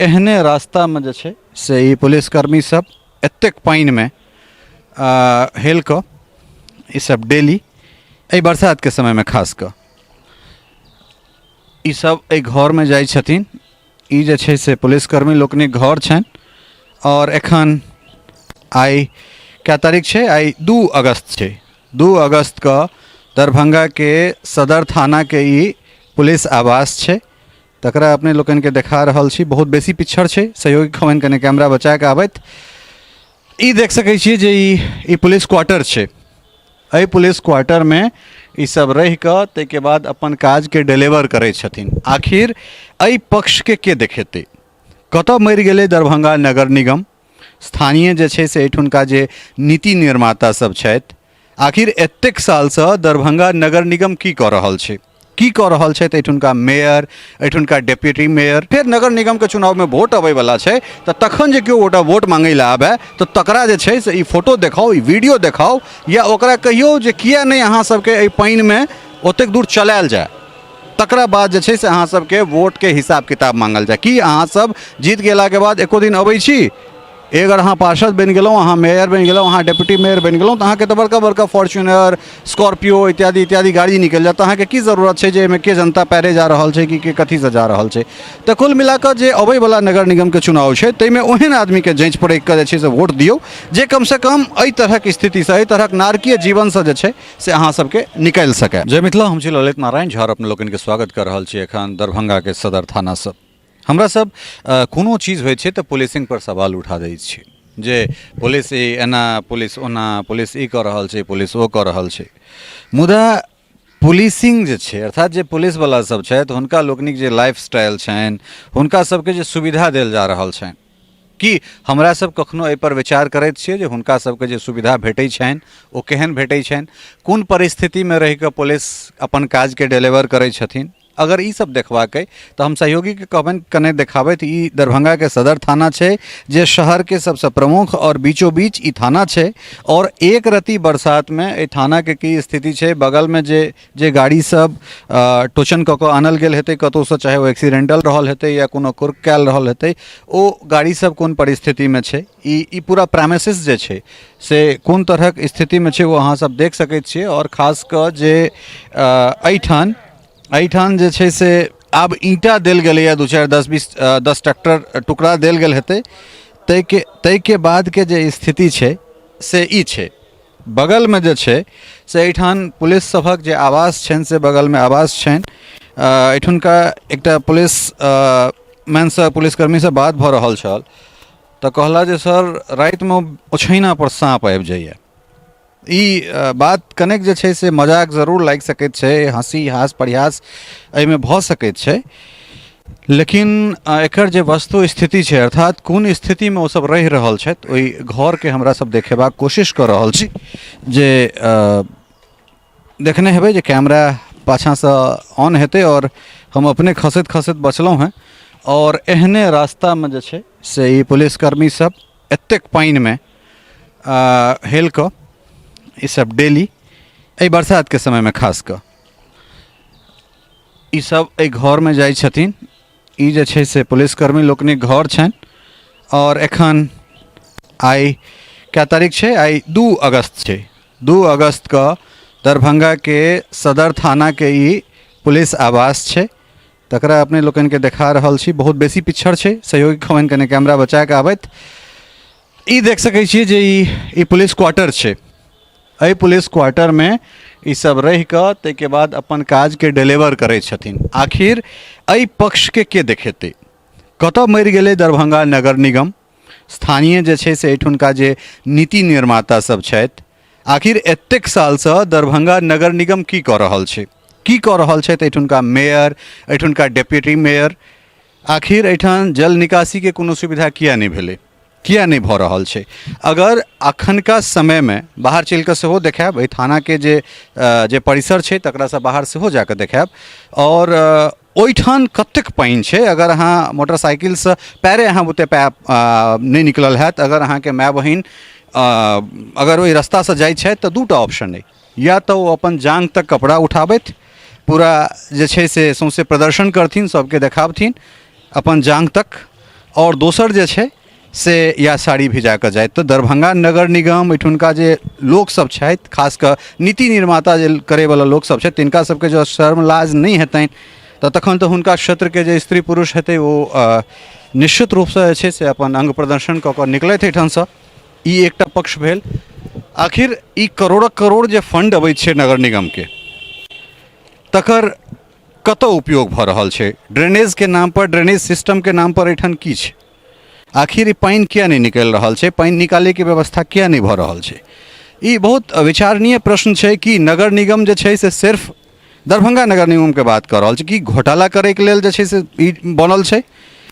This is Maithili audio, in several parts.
एहने रास्तामे जे छै से ई पुलिसकर्मी सब एतेक पानिमे हेल कऽ ई सब डेली एहि बरसातके समयमे खास कऽ ई सब एहि घरमे जाइ छथिन। ई जे छै से पुलिसकर्मी लोकनिक घर छनि आओर एखन आइ कए तारीख छै? आइ 2 अगस्त छै। 2 अगस्तके दरभंगाके सदर थानाके ई पुलिस आवास छै, तकरा अपने लोकनिके देखा रहल छी। बहुत बेसी पिछड़ छै, सहयोगी खबनि कने कैमरा बचा कऽ आबथि। ई देख सकै छियै जे ई पुलिस क्वार्टर छै। एहि पुलिस क्वार्टरमे ई सब रहि कऽ ताहिके बाद अपन काजके डिलीवर करै छथिन। आखिर एहि पक्षके के देखेतै? कतऽ मरि गेलै दरभंगा नगर निगम? स्थानीय जे छै से एहिठुनका जे नीति निर्माता सब छथि, आखिर एतेक सालसँ दरभंगा नगर निगम की कऽ रहल छै? की कऽ रहल छथि एहिठुनका मेयर, एहिठुनका डेप्यूटी मेयर? फेर नगर निगमके चुनावमे वोट अबैवला छै, तऽ तखन जे केओ गोटा वोट मांगै लए आबय तऽ तकरा जे छै से ई फोटो देखाउ, ई वीडियो देखाउ, या ओकरा कहियौ जे किया नहि अहाँ सबके एहि पानिमे ओतेक दूर चलायल जाय, तकरा बाद जे छै से अहाँ सबके वोटके हिसाब किताब मांगल जाय। की अहाँ सब जीत गेलाके बाद एको दिन अबै छी? अगर अहाँ पार्षद बनि गेलहुँ, अहाँ मेयर बनि गेलहुँ, अहाँ डेप्यूटी मेयर बनि गेलहुँ, तऽ अहाँके तऽ बड़का बड़का फॉर्च्यूनर, स्कॉर्पियो इत्यादि इत्यादि गाड़ी निकलि जायत, तऽ अहाँके की जरूरत छै जे एहिमे के जनता पैरे जा रहल छै कि के कथीसँ जा रहल छै? तऽ कुल मिला कऽ जे अबैवला नगर निगमके चुनाव छै ताहिमे ओहन आदमीके जाँचि परखि कऽ जे छै से वोट दियौ जे कमसँ कम एहि तरहक स्थितिसँ, एहि तरहक नारकीय जीवनसँ जे छै से अहाँ सबके निकालि सकए। जय मिथिला, हम छी ललित नारायण झा, अपने लोकनिके स्वागत कऽ रहल छी एखन दरभंगाके सदर थानासँ। हमरा सब कोनो चीज होइ छै तऽ पुलिसिंग पर सवाल उठा दै छी जे पुलिस ई एना, पुलिस ओना, पुलिस ई कऽ रहल छै, पुलिस ओ कऽ रहल छै। मुदा पुलिसिंग जे छै, अर्थात जे पुलिसवला सब छथि, हुनका लोकनिक जे लाइफ स्टाइल छनि, हुनका सबके जे सुविधा देल जा रहल छनि, की हमरा सब कखनो एहिपर विचार करैत छियै जे हुनका सबके जे सुविधा भेटै छनि ओ केहन भेटै छनि? कोन परिस्थितिमे रहिकऽ पुलिस अपन काजके डिलीवर करै छथिन? अगर ई सब देखबाक अइ तऽ हम सहयोगीके कहबनि कने देखाबथि। ई दरभंगाके सदर थाना छै जे शहरके सबसँ प्रमुख आओर बीचो बीच ई थाना छै, आओर एक रति बरसातमे एहि थानाके की स्थिति छै। बगलमे जे जे गाड़ी सब टोचन कऽ कऽ आनल गेल हेतै कतहुसँ, चाहे ओ एक्सीडेंटल रहल हेतै या कोनो कुर्क कयल रहल हेतै, ओ गाड़ी सब कोन परिस्थितिमे छै, ई पूरा प्रेमिसेस जे छै से कोन तरहक स्थितिमे छै, ओ अहाँ सब देख सकै छियै। आओर खास कऽ जे एहिठाम जे छै से आब ईंटा देल गेलैए, 2 4 10 20 10 ट्रैक्टर टुकड़ा देल गेल हेतै, ताहिके बादके जे स्थिति छै से ई छै। बगलमे जे छै से एहिठाम पुलिस सभक जे आवास छनि से बगलमे आवास छनि। एहिठुनका एकटा पुलिस मैनसँ, पुलिसकर्मीसँ बात भऽ रहल छल तऽ कहला जे सर रातिमे ओछैनापर साँप आबि जाइए। ई बात कनेक जे छै से मजाक जरूर लागि सकैत छै, हँसी हास परिहास एहिमे भऽ सकैत छै, लेकिन एकर जे वस्तु स्थिति छै, अर्थात कोन स्थितिमे ओसभ रहि रहल छथि, ओहि घरके हमरा सब देखेबाक कोशिश कऽ रहल छी। जे देखने हेबै जे कैमरा पाछाँसँ ऑन हेतै आओर हम अपने खसैत खसैत बचलहुँ हेँ। आओर एहने रास्तामे जे छै से ई पुलिसकर्मी सब एतेक पानिमे हेल कऽ ई सब डेली एहि बरसातके समयमे खास कऽ ई सब एहि घरमे जाइ छथिन। ई जे छै से पुलिसकर्मी लोकनिक घर छनि आओर एखन आइ कए तारीख छै? आइ 2 अगस्त छै। 2 अगस्तके दरभंगाके सदर थानाके ई पुलिस आवास छै, तकरा अपने लोकनिके देखा रहल छी। बहुत बेसी पिछड़ छै, सहयोगी खबनि कने कैमरा बचा कऽ आबथि। ई देख सकै छियै जे ई पुलिस क्वार्टर छै। एहि पुलिस क्वार्टरमे ई सब रहि कऽ ताहिके बाद अपन काजके डिलीवर करै छथिन। आखिर एहि पक्षके के देखेतै? कतऽ मरि गेलै दरभंगा नगर निगम? स्थानीय जे छै से एहिठुनका जे नीति निर्माता सब छथि, आखिर एतेक सालसँ दरभंगा नगर निगम की कऽ रहल छै? की कऽ रहल छथि एहिठुनका मेयर, एहिठुनका डेप्यूटी मेयर? आखिर एहिठाम जल निकासीके कोनो सुविधा किया नहि भेलै, किया नहि भऽ रहल छै? अगर अखनका समयमे बाहर चलि कऽ सेहो देखायब, एहि थानाके जे जे परिसर छै तकरासँ बाहर सेहो जा कऽ देखायब, आओर ओहिठाम कतेक पानि छै। अगर अहाँ मोटरसाइकिलसँ पैरे अहाँ बुते पाइप नहि निकलल हैत, अगर अहाँके माय बहिन अगर ओहि रस्तासँ जाइ छथि तऽ 2टा ऑप्शन अइ, या तऽ ओ अपन जाँघ तक कपड़ा उठाबथि, पूरा जे छै से सौँसे प्रदर्शन करथिन, सबके देखाबथिन अपन जाँघ तक, आओर दोसर जे छै से या साड़ी भिजा कऽ जाइत। तऽ दरभंगा नगर निगम एहिठुनका जे लोकसभ छथि, खास कऽ नीति निर्माता जे करैवला लोकसभ छथि, तिनका सभके जँ शर्म लाज नहि हेतनि तऽ तखन तऽ हुनका क्षेत्रके जे स्त्री पुरुष हेतै ओ निश्चित रूपसँ जे छै से अपन अङ्ग प्रदर्शन कऽ कऽ निकलथि एहिठामसँ। ई एकटा पक्ष भेल। आखिर ई करोड़क करोड़ जे फंड अबै छै नगर निगमके, तकर कतऽ उपयोग भऽ रहल छै? ड्रेनेजके नामपर, ड्रेनेज सिस्टमके नामपर एहिठाम की छै? आखिर ई पानि किया नहि निकलि रहल छै? पानि निकालैके व्यवस्था किया नहि भऽ रहल छै? ई बहुत विचारणीय प्रश्न छै कि नगर निगम जे छै से सिर्फ दरभंगा नगर निगमके बात कऽ रहल छी कि घोटाला करैके लेल जे छै से ई बनल छै?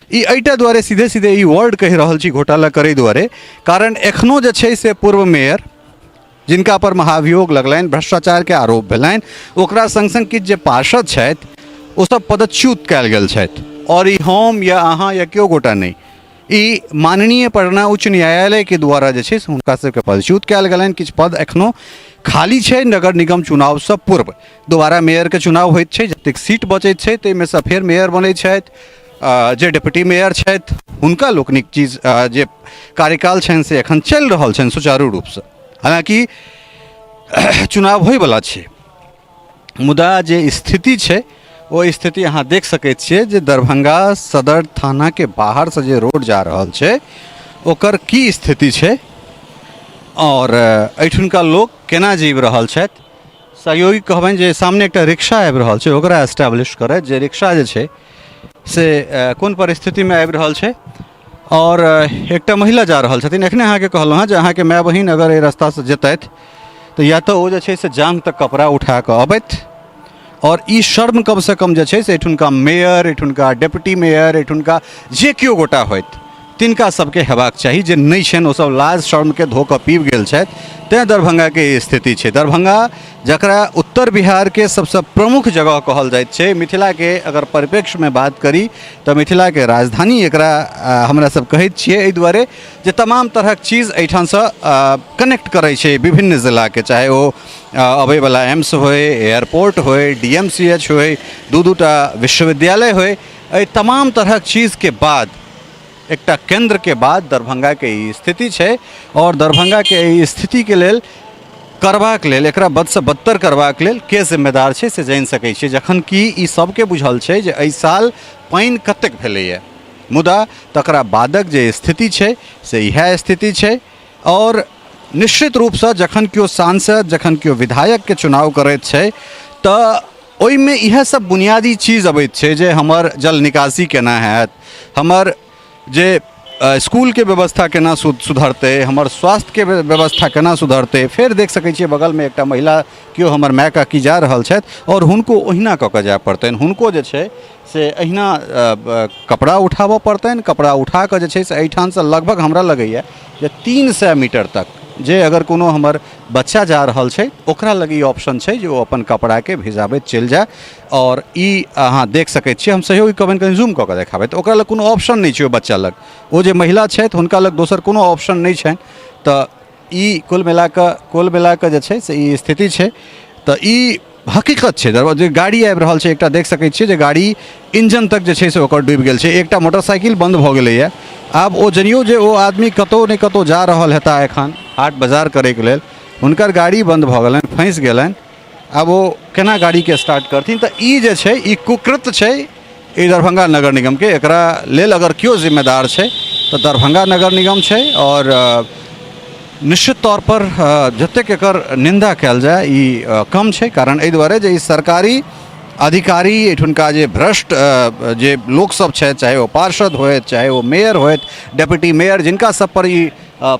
ई एहिटा दुआरे सीधे सीधे ई वर्ड कहि रहल छी घोटाला करै दुआरे, कारण एखनो जे छै से पूर्व मेयर जिनका पर महाभियोग लगलनि, भ्रष्टाचारके आरोप भेलनि, ओकरा सङ्ग सङ्ग किछु जे पार्षद छथि ओ सब पदच्युत कयल गेल छथि। आओर ई हम या अहाँ या केओ गोटा नहि, ई माननीय पटना उच्च न्यायालयके द्वारा जे छै से हुनका सबके पदच्युत कयल गेलनि। किछु पद एखनो खाली छै। नगर निगम चुनावसँ पूर्व दोबारा मेयरके चुनाव होइत छै, जतेक सीट बचैत छै ताहिमेसँ फेर मेयर बनै छथि। जे डिप्टी मेयर छथि हुनका लोकनिक चीज जे कार्यकाल छनि से एखन चलि रहल छनि सुचारू रूपसँ, हालाँकि चुनाव होइवला छै। मुदा जे स्थिति छै ओ स्थिति अहाँ देख सकै छियै जे दरभंगा सदर थानाके बाहरसँ जे रोड जा रहल छै ओकर की स्थिति छै आओर एहिठुनका लोक केना जीवि रहल छथि। सहयोगी कहबनि जे सामने एकटा रिक्शा आबि रहल छै, ओकरा एस्टेब्लिश करय जे रिक्शा जे छै से कोन परिस्थितिमे आबि रहल छै। आओर एकटा महिला जा रहल छथिन। एखने अहाँके कहलहुँ हँ जे अहाँके माय बहिन अगर एहि रास्तासँ जेतथि तऽ या तऽ ओ जे छै से जाँघ तक कपड़ा उठा कऽ अबथि, आओर ई शर्म कमसँ कम जे छै से एहिठुनका मेयर, एहिठुनका डिप्टी मेयर, एहिठुनका जे केओ गोटा होथि तिनका सबके हेबाक चाही। जे नहि छनि ओसब लाज शर्मके धो कऽ पीब गेल छथि, तैँ दरभंगाके ई स्थिति छै। दरभंगा जकरा उत्तर बिहारके सबसँ प्रमुख जगह कहल जाइत छै, मिथिलाके अगर परिप्रेक्ष्यमे बात करी तऽ मिथिलाके राजधानी एकरा हमरा सब कहैत छियै, एहि दुआरे जे तमाम तरहक चीज एहिठामसँ कनेक्ट करै छै विभिन्न जिलाके, चाहे ओ अबैवला एम्स होइ, एयरपोर्ट होइ, डी एम सी एच होइ, दू दू टा विश्वविद्यालय होइ। एहि तमाम तरहक चीजके बाद एकटा केन्द्रके बाद दरभंगाके ई स्थिति छै। आओर दरभंगाके एहि स्थितिके लेल करबाक लेल, एकरा बदसँ बदतर करबाक लेल के जिम्मेदार छै से जानि सकै छियै, जखन कि ई सबके बुझल छै जे एहि साल पानि कतेक भेलैए, मुदा तकरा बादक जे स्थिति छै से इएह स्थिति छै। आओर निश्चित रूपसँ जखन केओ सांसद, जखन केओ विधायकके चुनाव करैत छै तऽ ओहिमे इएह सब बुनियादी चीज अबैत छै जे हमर जल निकासी केना हैत, हमर जे इसकुलके व्यवस्था केना सुधरतै, हमर स्वास्थ्यके व्यवस्था केना सुधरतै। फेर देख सकै छियै बगलमे एकटा महिला केओ हमर माय काकी जा रहल छथि आओर हुनको ओहिना कऽ कऽ जाय पड़तनि, हुनको जे छै से एहिना कपड़ा उठाबऽ पड़तनि। कपड़ा उठा कऽ जे छै से एहिठामसँ लगभग हमरा लगैए जे 300 मीटर तक जे अगर कोनो हमर बच्चा जा रहल छै ओकरा लग ई ऑप्शन छै जे ओ अपन कपड़ाके भिजाबैत चलि जाय। आओर ई अहाँ देख सकै छियै, हम सहयोगी कहबनि कनि जूम कऽ कऽ देखाबै, तऽ ओकरा लग कोनो ऑप्शन नहि छै। ओ बच्चा लग, ओ जे महिला छथि हुनका लग दोसर कोनो ऑप्शन नहि छनि। तऽ ई कुल मिला कऽ जे छै से ई स्थिति छै। तऽ ई हकीकत छै। जे गाड़ी आबि रहल छै एकटा देख सकै छियै जे गाड़ी इंजन तक जे छै से ओकर डूबि गेल छै, एकटा मोटरसाइकिल बन्द भऽ गेलैए। आब ओ जनियौ जे ओ आदमी कतहु ने कतहु जा रहल हेताह एखन हाट बाजार करैके लेल, हुनकर गाड़ी बन्द भऽ गेलनि, फँसि गेलनि। आब ओ केना गाड़ीके स्टार्ट करथिन? तऽ ई जे छै ई कुकृत्य छै ई दरभंगा नगर निगमके। एकरा लेल अगर केओ जिम्मेदार छै तऽ दरभंगा नगर निगम छै। आओर निश्चित तौरपर जतेक एकर निन्दा कयल जाय ई कम छै, कारण एहि दुआरे जे ई सरकारी अधिकारी एहिठुनका जे भ्रष्ट जे लोकसभ छथि, चाहे ओ पार्षद होथि, चाहे ओ मेयर होथि, डेप्यूटी मेयर, जिनका सब पर ई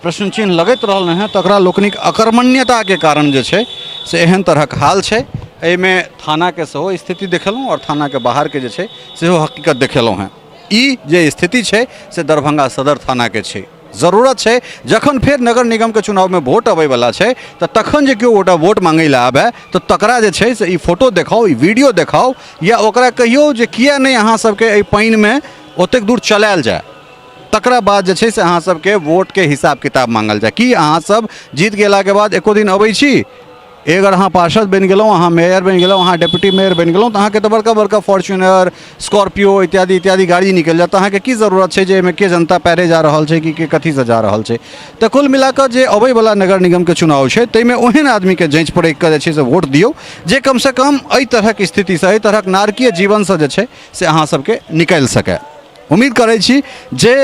प्रश्न चिन्ह लगैत रहल हँ, तकरा लोकनिक अकर्मण्यताके कारण जे छै से एहन तरहक हाल छै। एहिमे थानाके सेहो स्थिति देखेलहुँ आओर थानाके बाहरके जे छै सेहो हकीकत देखेलहुँ हँ। ई जे स्थिति छै से दरभंगा सदर थानाके छै। जरूरत छै जखन फेर नगर निगमके चुनावमे वोट अबैवला छै तऽ तखन जे केओ गोटा वोट मांगै लए आबै तऽ तकरा जे छै से ई फोटो देखाउ, ई वीडियो देखाउ, या ओकरा कहियौ जे किया नहि अहाँ सबके एहि पानिमे ओतेक दूर चलायल जाय, तकरा बाद जे छै से अहाँ सबके वोटके हिसाब किताब मांगल जाय। की अहाँ सब जीत गेलाके बाद एको दिन अबै छी? अगर अहाँ पार्षद बनि गेलहुँ, अहाँ मेयर बनि गेलहुँ, अहाँ डेप्यूटी मेयर बनि गेलहुँ, तऽ अहाँके तऽ बड़का बड़का फॉर्च्यूनर, स्कॉर्पियो इत्यादि इत्यादि गाड़ी निकलि जायत। तऽ अहाँके की जरूरत छै जे एहिमे के जनता पैरे जा रहल छै कि के कथीसँ जा रहल छै? तऽ कुल मिला कऽ जे अबैवला नगर निगमके चुनाव छै, ताहिमे ओहन आदमीके जाँचि परखि कऽ जे छै से वोट दियौ जे कमसँ कम एहि तरहक स्थितिसँ, एहि तरहक नारकीय जीवनसँ जे छै से अहाँ सबके निकालि सकए। उम्मीद करै छी जे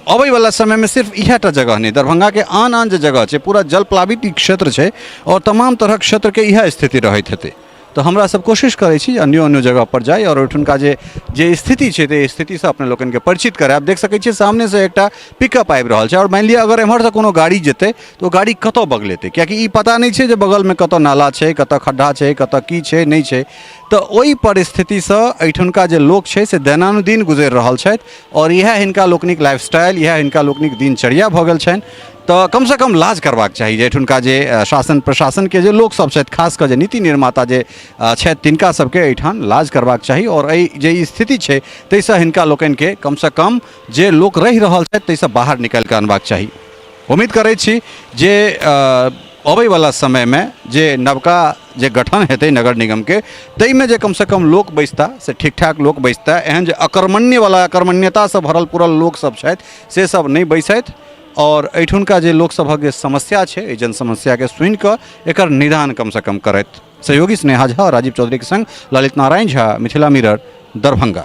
अबैवला समयमे सिर्फ इएह टा जगह नहि, दरभंगाके आन आन जे जगह छै, पूरा जलप्लावित ई क्षेत्र छै आओर तमाम तरहक क्षेत्रके इएह स्थिति रहैत हेतै। तऽ हमरा सब कोशिश करै छी अन्यो अन्यो जगहपर जाइ आओर ओहिठुनका जे जे स्थिति छै, ताहि स्थितिसँ अपने लोकनिके परिचित करायब। देख सकै छियै, सामनेसँ एकटा पिकअप आबि रहल छै आओर मानि लिअ अगर एम्हरसँ कोनो गाड़ी जेतै तऽ ओ गाड़ी कतऽ बगलेतै? किएकि ई पता नहि छै जे बगलमे कतऽ नाला छै, कतऽ खड्ढा छै, कतऽ की छै, नहि छै। तऽ ओहि परिस्थितिसँ एहिठुनका जे लोक छै से दैनानुदिन गुजरि रहल छथि आओर इएह हिनका लोकनिक लाइफस्टाइल, इएह हिनका लोकनिक दिनचर्या भऽ गेल छनि। तऽ कमसँ कम लाज करबाक चाही जे एहिठुनका जे शासन प्रशासनके जे लोकसभ छथि, खास कऽ जे नीति निर्माता जे छथि, तिनका सबके एहिठाम लाज करबाक चाही आओर एहि जे स्थिति छै ताहिसँ हिनका लोकनिके कमसँ कम जे लोक रहि रहल छथि ताहिसँ बाहर निकालि कऽ अनबाक चाही। उम्मीद करै छी जे अबैवला समयमे जे नवका जे गठन हेतै नगर निगमके, ताहिमे जे कमसँ कम लोक बैसता से ठीक ठाक लोक बैसता। एहन जे अकर्मण्यवला, अकर्मण्यतासँ भरल पुरल लोकसभ छथि से सब नहि बैसथि आओर एहिठुनका जे लोकसभक जे समस्या छै, एहि जन समस्याके सुनिकऽ एकर निदान कमसँ कम करथि। सहयोगी स्नेहा झा और राजीव चौधरीके संग ललित नारायण झा, मिथिला मिरर, दरभंगा।